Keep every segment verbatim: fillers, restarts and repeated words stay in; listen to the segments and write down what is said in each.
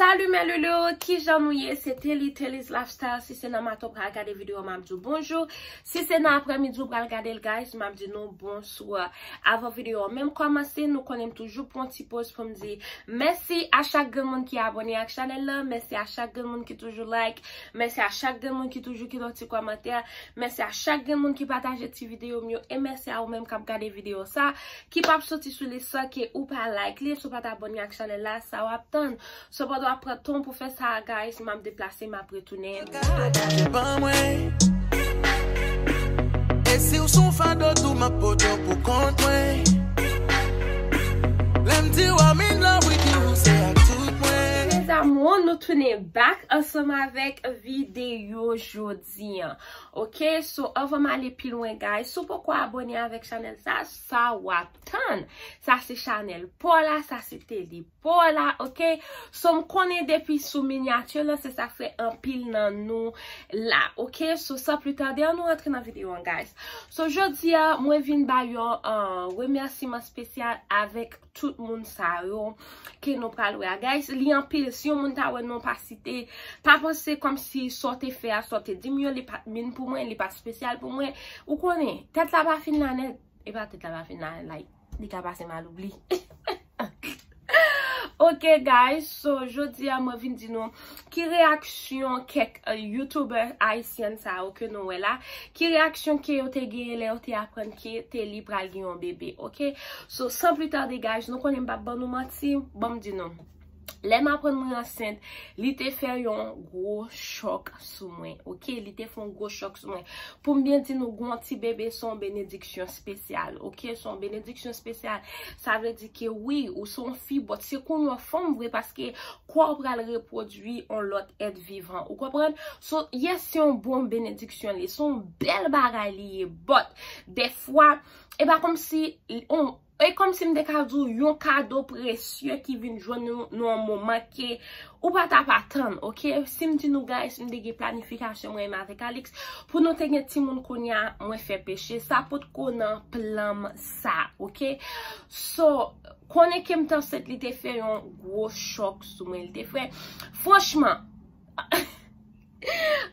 Salut mes loulous, kijan nou ye? Se Telly, Telly's Lifestyle. Si se nan maten w pral gade videyo, m ap di w bonjou. Si se nan aprèmidi w pral gade l, guys, m ap di nou bonswa. Avan videyo an menm kòmanse, nou konnen m toujou pran ti poz pou m di mèsi a chak grenn moun ki abòne ak chanèl la, mèsi a chak grenn moun ki toujou like, mèsi a chak grenn moun ki toujou kite yon ti kòmantè, mèsi a chak grenn moun ki pataje ti videyo m yo, e mèsi a ou menm k ap gade videyo sa, ki p ap soti sou li san ke ou pa like li. Si w pa t abòne ak chanèl la, sa w ap tann? So pandan w ap pran tan w pou fè sa, guys, m ap deplase, m ap retounen. Ban mwen. E si w sou fado tou, m ap pote w pou kont mwen. Lè m di w I'm in love with you, se ak tout mwen. Mes amours, nou tounen back ansanm avèk videyo jodi an. Ok, so anvan m ale pi lwen, guys, si w poko abòne avèk chanèl sa, sa w ap tann? Sa se chanèl pa w la, sa se Telly pa w la, ok? So m konnen depi sou minyati lan, se sa k fè anpil nan nou la, ok? So san pli tade, ann nou rantre nan videyo an, guys. So jodi a, mwen vin ba yon uh, remèsiman espesyal avèk tout moun sa yo ke nou pral wè a, guys. Li anpil, si yon moun ta wè non pa site, pa panse kòmsi sa w te fè a, sa w te di m yo, li pa t min pou mwen, li pa t espesyal pou mwen. Ou konnen, tèt la pa fin la nèt. E pa tèt la pa fin la, like, li ka pase m al oubli. Ok, guys, so jodi a mwen vin di nou ki reyaksyon kèk uh, YouTuber ayisyèn sa yo ke nou wè la, ki reyaksyon ke yo te genyen lè yo te aprann ke Telly pral gen yon bebe, ok? So, san pli tade, guys, nou konnen m p ap ban nou manti, ban m di nou. Lè m aprann mwen ansent, li te fè yon gwo chòk sou mwen, ok? Li te fè yon gwo chòk sou mwen. Pou m byen di nou, gon ti bebe se yon benediksyon espesyal, ok? Se yon benediksyon espesyal. Sa vle di ke wi, ou se yon fi, but se konn yon fanm vre, paske kò w pral repwodui yon lòt èt vivan. Ou konprann? So, yes, se yon bon benediksyon li, se yon bèl bagay li ye, but dèfwa, e pa kòmsi, on, e kòmsi m te ka di w yon kado presye ki vin jwenn nou nan yon moman ke ou pa t ap atann, ok? Si m di nou, guys, m te gen planifikasyon mwen menm avèk Alix pou nou te gen timoun, kounye a mwen fè peche. Sa potko nan plan m sa, ok? So, konnen ke m t ansent, li te fè yon gwo chòk sou mwen. Li te fè, franchman,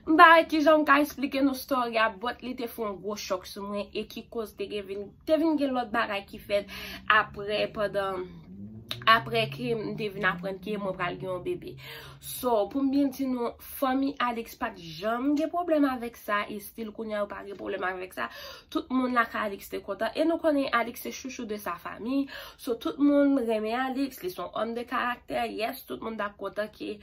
m pa wè kijan m ka esplike nou story a, but li te fè yon gwo chòk sou mwen e ki koz te gen vin, te vin gen lòt bagay ki fèt apre, pandan, apre ke m te vin aprann ke mwen pral gen yon bebe. So, pou m byen di nou, fanmi Alix pa t janm gen pwoblèm avèk sa, e still kounye a yo pa gen pwoblèm avèk sa. Tout moun lakay Alix te kontan, e nou konnen Alix se chouchou de sa fami. So, tout moun renmen Alix, li se yon homme de caractère. Yes, tout moun t ap kontan ke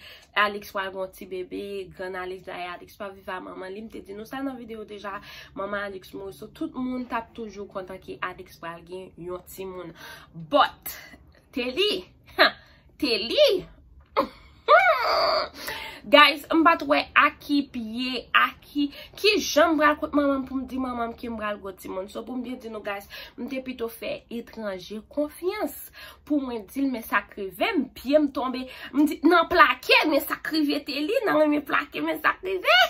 Alix pral gen yon ti bebe, grann Alix, dayè Alix pa viv a manman li, m te di nou sa nan videyo deja, manman Alix mouri, so tout moun t ap toujou kontan ke Alix pral gen yon timoun. But, Telly, ha, Telly, guys, m pa t wè a ki pye, a ki, ki jan m pral kot manman m pou m di manman m ke m pral gen yon timoun. So, pou m byen di nou, guys, m te pito fè etranje konfyans. Pou mwen di l, men sa k rive m, pye m tonbe. M di, nan plake, men sa k rive Telly, nan renmen plake, men sa k rive.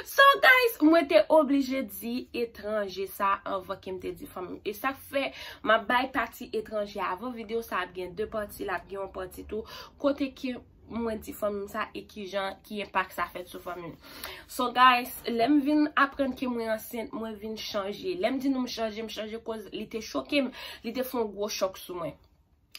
So, guys, mwen te oblije di etranje sa anvan ke m te di fanmi m. E sa k fè m ap bay pati etranje a. Avan videyo sa ap gen de pati, l ap gen yon pati tou, kote ke mwen di fanmi m sa e kijan, ki enpak sa fèt sou fanmi m. So guys, lè m vin aprann ke mwen ansent, mwen vin chanje. Lè m di nou m chanje, m chanje koz li te choke m, li te fè yon gwo chòk sou mwen.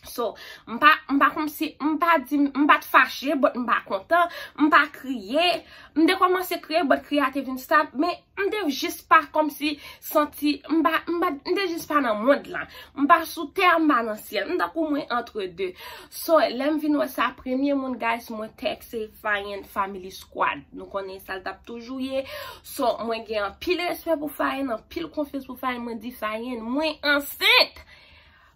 So, m pa, m pa kòmsi, m pa di, m pa t fache, but m pa kontan, m pa kriye. M te kòmanse kriye, but kriye a te vin stop, men m te jis pa kòmsi santi, m pa, m pa, m te jis pa nan mond lan. M pa sou tè, m pa nan syèl. M tankou mwen entre deux. So, lè m vin wè sa, premye moun, guys, mwen tèks se Fayen Family Squad. Nou konnen sa l t ap toujou ye. So, mwen gen anpil respè pou Fayen, anpil konfyans pou Fayen. Mwen di Fayen, mwen ansent.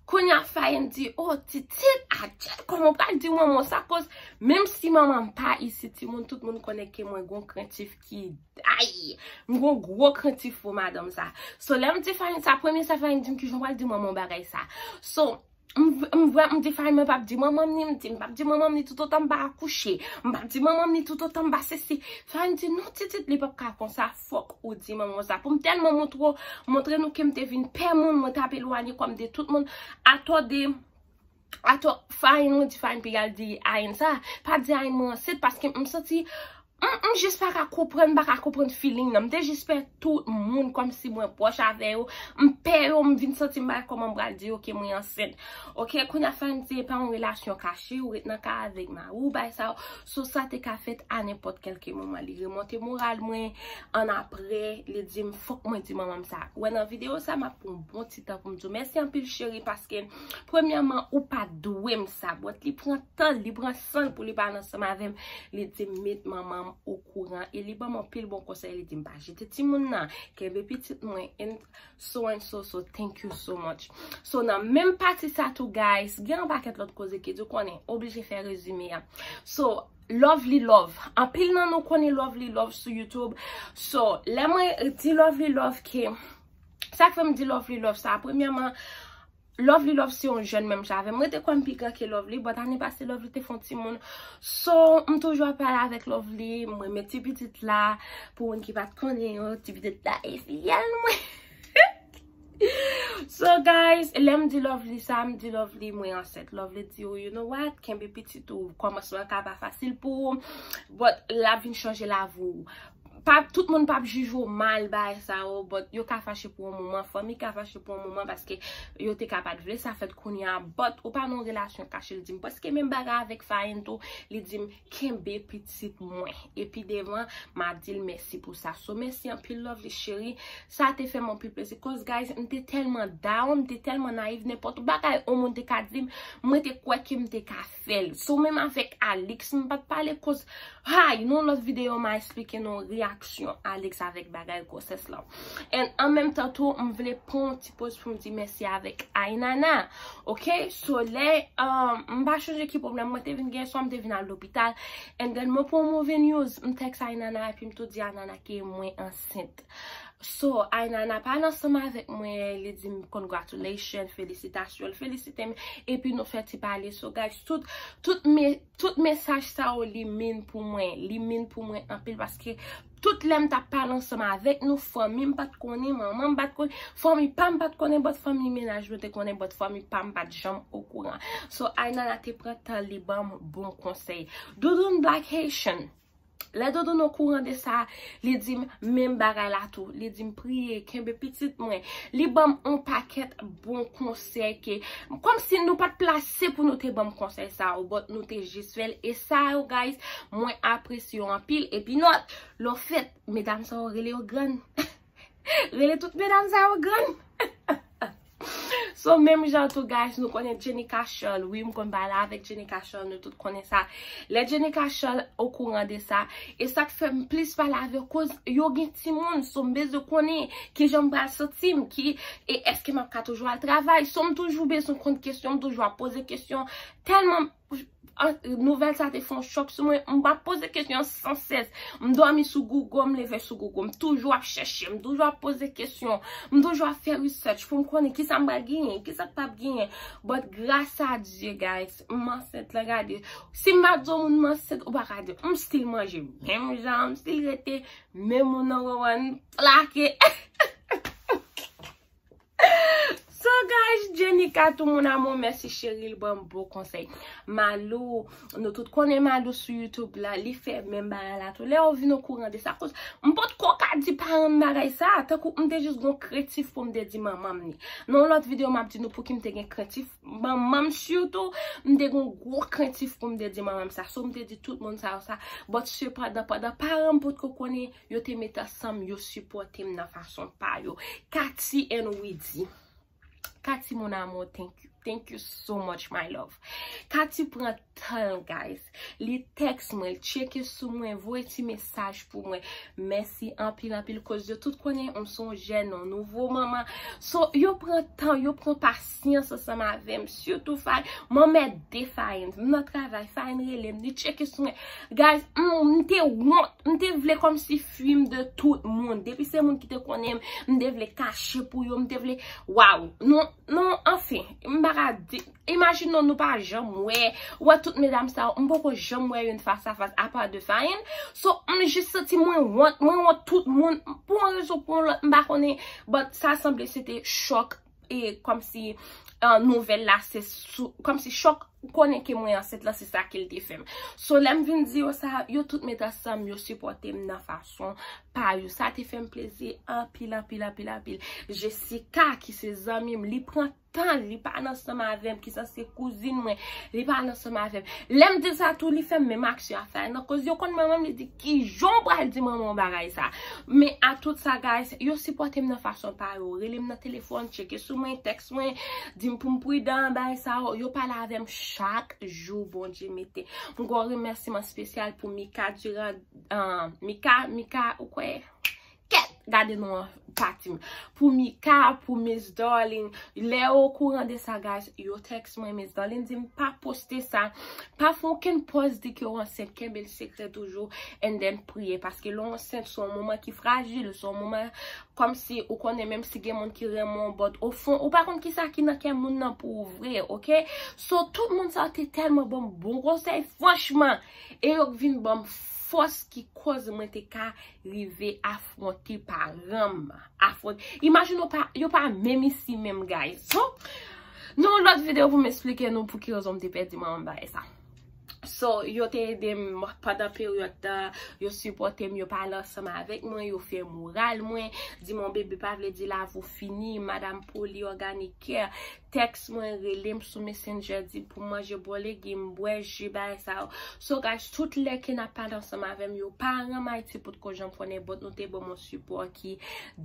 Kounye a Fayen di, "Oh, Titit, adjèt, kòman w pral di manman w sa?" Koz, menm si manman m pa isit, timoun, tout moun konnen ke mwen gon krentif ki, ay, m gon gwo krentif pou madanm sa. So, lè m di Fayen sa, premye sa Fayen di m, "Kijan w pral di manman w bagay sa?" So, m, m vre, m di Fayen, "Mwen p ap di manman m ni," m di, "M p ap di manman m ni toutotan m pa akouche. M p ap di manman m ni toutotan m pa sesi." Fayen di, "Non, Titit, li p ap ka konsa. Fòk ou di manman w sa." Pou m tèlman montre w, montre nou ke m te vin pè moun, mwen t ap elwanye kò m de tout moun. Atò de, Atò, Fine, mwen di Fine, pi al di Ayn sa. Pa di Ayn mwen ansent, paske m santi, m, m jis pa ka konprann, m pa ka konprann feeling nan. M te jis fè tout moun kòmsi mwen pwòch avè yo. M pè yo, m vin santi m pa kòman m pral di yo ke mwen ansent. Ok, kounye a Fine di, se pa yon relasyon kache, ou ret nan kay avèk mari w, bay sa yo. So, sa te ka fèt a nenpòt kèlke moman. Li remonte moral mwen, an apre, li di m, fòk mwen di manman m sa. Wè, nan videyo sa, m ap pran yon bon ti tan pou m di w mèsi anpil, cheri, paske, premyèman, ou pa t dwe m sa. But li pran tan, li pran san l pou li pale ansanm avè m. Li di m met manman m okouran. E li ban m anpil bon konsèy. Li di m pa jete timoun nan, kenbe pitit mwen, and so and so, so thank you so much. So, nan menm pati sa tou, guys, gen yon pakèt lòt koze ki di w konnen, oblije fè rezime a. So, Lovely Love. Anpil nan nou konnen Lovely Love sou YouTube. So, lè mwen di Lovely Love ke, sa k fè m di Lovely Love sa, premyèman, Lovely Love se yon jèn menm jan avè m. Mwen te kwè m pi gran ke Lovely, but ane pase Lovely te fè yon timoun. So, m toujou ap pale avèk Lovely, mwen met ti pitit la, pou moun ki pa t konnen yo, ti pitit la e fiyèl mwen. So guys, lè m di Lovely sa, m di Lovely mwen ansent. Lovely di ou, you know what, kenbe pitit ou, kòmansman ka pa fasil pou ou, but l ap vin chanje lavi w. Pa, tout moun p ap jije w mal bagay sa yo, but yo ka fache pou yon moman, fanmi ka fache pou yon moman paske yo te ka pa t vle sa fèt kounye a, but ou pa nan yon relasyon kache, li di m prèske menm bagay avèk Fine tou, li di m kenbe pitit mwen. Epi devan, m a di l mèsi pou sa. So, mèsi anpil, Lovely cheri. Sa te fè m anpil plezi. Cause, guys, m te tèlman down, m te tèlman nayiv, nenpòt bagay yon moun te ka di m, mwen te kwè ke m te ka fè l. So, menm avèk Alix, m pa t pale cause, hay, nan yon lòt videyo, m a eksplike nou reyaksyon Alix avèk bagay gwosès la. And an menm tan tou, m vle pran yon ti poz pou m di mèsi avèk Aynana. Ok? So, lè, um, m pa chonje ki pwoblèm mwen te vin gen, swa m te vin al lopital. And then, mwen pran yon move news, m text Aynana, epi m tou di Aynana ke mwen ansent. So, Aynana pale ansanm avèk mwen, li di m congratulations, felisitasyon, l felisite m, epi nou fè ti pale. So, guys, tout, tout me, tout mesaj sa yo, li mean pou mwen, li mean pou mwen anpil, paske tout lè m t ap pale ansanm avèk nou, fanmi m pa t konnen, manman m pa t konnen, fanmi pa m pa t konnen, but fanmi mennaj mwen te konnen, but fanmi pa m pa t janm okouran. So, Aynana te pran tan, li ban m bon konsèy. Doudoun Black Haitian, lè Doudoun okouran de sa, li di m menm bagay la tou. Li di m priye, kenbe pitit mwen. Li ban m yon pakèt bon konsèy ke, kòmsi nou pa t plase pou nou te ban m konsèy sa yo, but nou te jis fè l. E sa yo, guys, mwen apresye yo anpil. Epi nòt, lè w fèt, medam sa yo rele yo grann. Rele tout medam sa yo grann. So, menm jan tou, guys, nou konnen Jenny Cashel. Wi, m konn pale avèk Jenny Cashel, nou tout konnen sa. Lè Jenny Cashel okouran de sa, e sa k fè m plis pale avè yo, cause yo gen timoun, so m bezwen konnen kijan m pral santi m, ki, e èske m ap ka toujou al travay. So, m toujou bezwen konn kesyon, m toujou ap poze kesyon. Tèlman an, nouvèl sa te fè yon chòk sou mwen. M pa poze kesyon san sès. M dòmi sou Google, m leve sou Google. M toujou ap chèche, m toujou ap poze kesyon. M toujou ap fè research pou m konnen kisa m pral genyen, kisa k p ap genyen. But gras a Dye, guys, m ansent la, gade. Si m pa di yon moun m ansent, ou pa ka di. M still manje menm jan, m still rete menm moun nan, konprann, plake. So, guys, Jenica, tout moun amou, mèsi cheri, li ban m bon konsèy. Malou, nou tout konnen Malou sou YouTube la, li fè menm bagay la tou. Lè yo vin okouran de sa, koz m potko ka di paran m bagay sa, tankou m te jis gon krentif pou m te di manman m li. Nan yon lòt videyo, m ap di nou pouki m te gen krentif, manman m sitou, m te gon gwo krentif pou m te di manman m sa. So, m te di tout moun sa yo sa. But sepandan, pandan paran m potko konnen, yo te met ansanm, yo sipòte m nan fason pa yo. Cathy and Widy. Cathy, mon amour, thank you. Thank you so much, my love. Cathy pran tan l, guys. Li text mwen, li tcheke sou mwen, voye ti mesaj pou mwen. Mèsi anpil, anpil, koz yo tout konnen m se yon jèn, yon nouvo manman. So, yo pran tan, yo pran pasyans ansanm avè m. Sitou Fine, mwen mèt de Fine. M nan travay, Fine rele m, li tcheke sou mwen. Guys, m, m te wont, m te vle kòmsi fui m de tout moun. Depi se moun ki te konnen m, m te vle kache pou yo, m te vle, waw. Non, non, anfen, m pa ka di, imajine w, nou pa janm wè, wè tout medam sa yo, m poko janm wè youn fas a fas, apa de Fine. So, m jis santi mwen wont, mwen wont tout moun, pou yon rezon, pou yon lòt, m pa konnen, but sa sanble se te chòk, e kòmsi an, nouvèl la, se sou, kòmsi chòk konnen ke mwen ansent lan, se sa ke l te fè m. So, lè m vin di yo sa, yo tout met ansanm, yo sipòte m nan fason pa yo. Sa te fè m plezi anpil, anpil, anpil, anpil. Jessica, ki se zanmi m, li pran tan, li pa nan ansanm avè m, ki sanse kouzin mwen, li pa nan ansanm avè m. Lè m di sa tou, li fè m menm aksyon a fè nan koz yo konn manman m, li di, "Kijan w pral di manman w bagay sa?" Men a tout sa, guys, yo sipòte m nan fason pa yo. Rele m nan telefòn, tcheke sou mwen, tèks mwen, di m pou m pridan, bagay sa yo. Yo pale avè m chak jou Bondye mete. M gen yon remèsiman espesyal pou Mika Durand, ah, Mika, Mika, ou kwè? Kèt, gade non an pati m. Pou Mika, pou Miss Darling, lè yo okouran de sa, guys, yo tèks mwen, Miss Darling di m pa poste sa, pa fè okenn pòz di ke w ansent, kenbe l sekrè toujou, and then priye, paske lè w ansent, se yon moman ki frajil, se yon moman kòmsi ou konnen menm si gen moun ki renmen w, but o fon, ou pa konn kisa ki nan kè moun nan pou ou vre, oke? So, tout moun sa yo te tèlman ban m bon konsèy, franchman, e yo k vin ban m fòs ki koz mwen te ka rive afwonte paran m. Afwonte. Imajine w pa, yo pa menm isi menm, guys. So, nan yon lòt videyo pou m esplike nou pou ki rezon m te pèdi manman m bagay sa. So, yo te ede m pandan peryòd tan, yo sipòte m, yo pale ansanm avèk mwen, yo fè moral mwen, di m yon bebe pa vle di lavi w fini, madam Poli, Organic Care, tèks mwen, rele m sou Messenger, di pou m manje bò legim, bwè ji, bagay sa yo. So, guys, tout lè ke n ap pale ansanm avè m, yo pa ranm Ayiti potko janm konnen, but nou te ban m yon sipò ki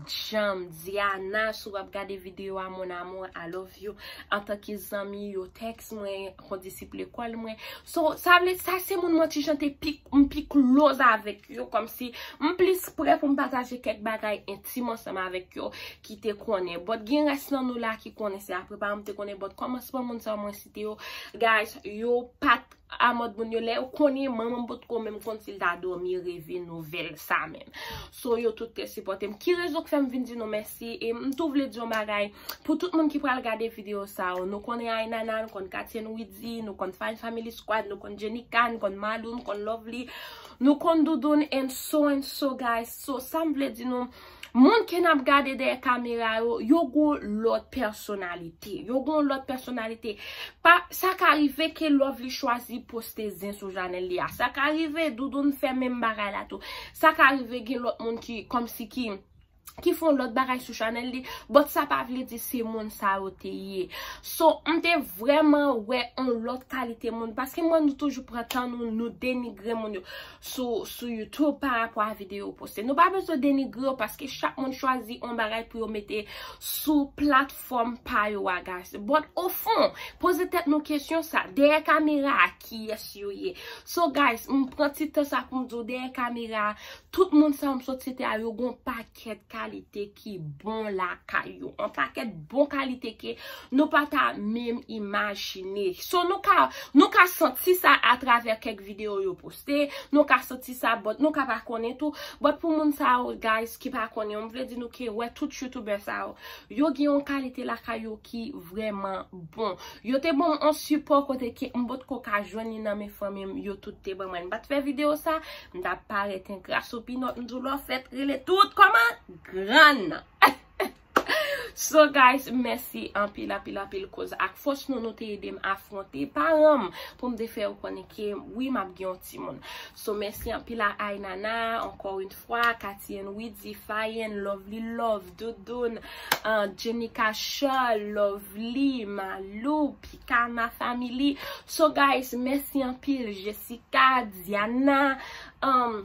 djanm. Diana, si w ap gade videyo a, mon amour, I love you. Antanke zanmi, yo tèks mwen, kondisip lekòl mwen. So, sa vle, sa se moun mwen ti jan te pi, m pi close avèk yo, kòmsi m plis prè pou m pataje kèk bagay entim ansanm avèk yo ki te konnen. But gen rès nan nou la ki konnen se apre pa m te konnen, but kòmansman moun sa yo mwen site yo, guys, yo pa t a mòd moun yo, lè yo konnen manman m potko menm konn si l ta dòmi reve nouvèl sa menm. So, yo tout te sipòte m. Ki rezon k fè m vin di nou mèsi? E m tou vle di yon bagay pou tout moun ki pral gade videyo sa yo. Nou konnen Aynana, nou konn Katienne Widy, nou konn Fine Family Squad, nou konn Jenica, nou konn Malou, nou konn Lovely, nou konn Doudoun, and so and so, guys. So, sa m vle di nou, moun ke n ap gade dèyè kamera yo, yo gon lòt pèsonalite. Yo gon lòt pèsonalite. Pa, sa ka rive ke Lovely chwazi poste zen sou chanèl li a. Sa ka rive Doudoun fè menm bagay la tou. Sa ka rive gen lòt moun ki, kòmsi ki, ki fè yon lòt bagay sou chanèl li. But sa pa vle di se moun sa yo te ye. So, m te vrèman wè yon lòt kalite moun. Paske mwen, nou toujou pran tan nou, nou denigre moun yo sou, sou YouTube pa rapò a videyo yo poste. Nou pa bezwen denigre yo paske chak moun chwazi yon bagay pou yo mete sou platfòm pa yo a, guys. But o fon, poze tèt nou kesyon sa, dèyè kamera a, kiyès yo ye? So, guys, m pran ti tan sa pou m di w, dèyè kamera a, tout moun sa yo m sot site a, yo gon pakèt kalite ki bon lakay yo. Yon pakèt bon kalite ke nou pa ta menm imajine. So, nou ka, nou ka santi sa atravè kèk videyo yo poste, nou ka santi sa, but nou ka pa konnen tou. But pou moun sa yo, guys, ki pa konnen, m vle di nou ke, wè, tout youtubè sa yo, yo gen yon kalite lakay yo ki vrèman bon. Yo te ban m yon sipò kote ke m potko ka jwenn li nan men fanmi m, yo tout te ban mwen. M pa t fè videyo sa, m t ap parèt engra sou Pinòt, m di w lè w fèt rele tout kòman? Grann. So, guys, mèsi anpil, anpil, anpil, koz ak fòs nou, nou te ede m afwonte paran m pou m te fè yo konnen ke, wi, m ap gen yon timoun. So, mèsi anpil a Aynana, encore une fois, Katienne Widy, Fayen, Lovely Love, Doudoun, uh, Jenica Shaw, Lovely, Malou, Pikama Family. So, guys, mèsi anpil, Jessica, Diana, um,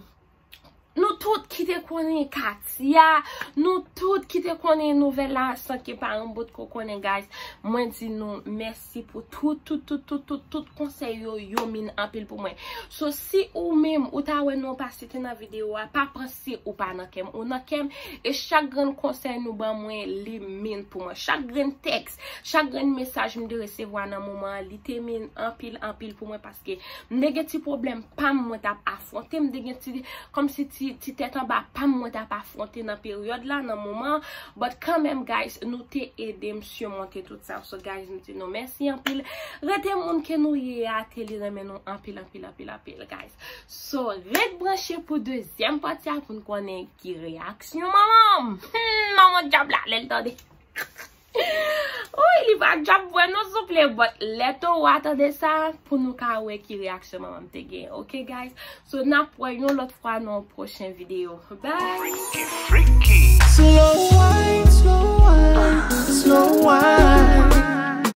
nou tout ki te konnen Katia, nou tout ki te konnen nouvèl la, san ke pa yon bout ko konnen, guys. Mwen di nou mèsi pou tout, tout, tout, tout, tout, tout konsèy yo, yo min anpil pou mwen. So, si ou menm, ou ta wè non pa site nan videyo a, pa panse ou pa nan kè m, ou nan kè m, e chak grenn konsèy nou ban mwen, li min pou mwen. Chak grenn tèks, chak grenn mesaj m te resevwa nan moman an, li te min anpil, anpil pou mwen, paske m te gen ti pwoblèm pa m mwen t ap afwonte, m te gen ti, kòmsi ti, ti tèt anba pa m mwen t ap afwonte nan peryòd la, nan moman an. But kanmenm, guys, nou te ede m simonte tout sa. So, guys, m di nou mèsi anpil. Rete moun ke nou ye a, Telly renmen nou anpil, anpil, anpil, anpil, guys. So, ret branche pou dezyèm pati a pou n konnen ki reyaksyon manman m. Hmm, manman dyab la, lè l tande. Uy, li pa djab bwè non souple, but lè Towo a tande sa, pou nou ka wè ki reyaksyon manman m te gen. Ok, guys? So, n ap wè yon lòt fwa nan yon pwochen videyo. Bye!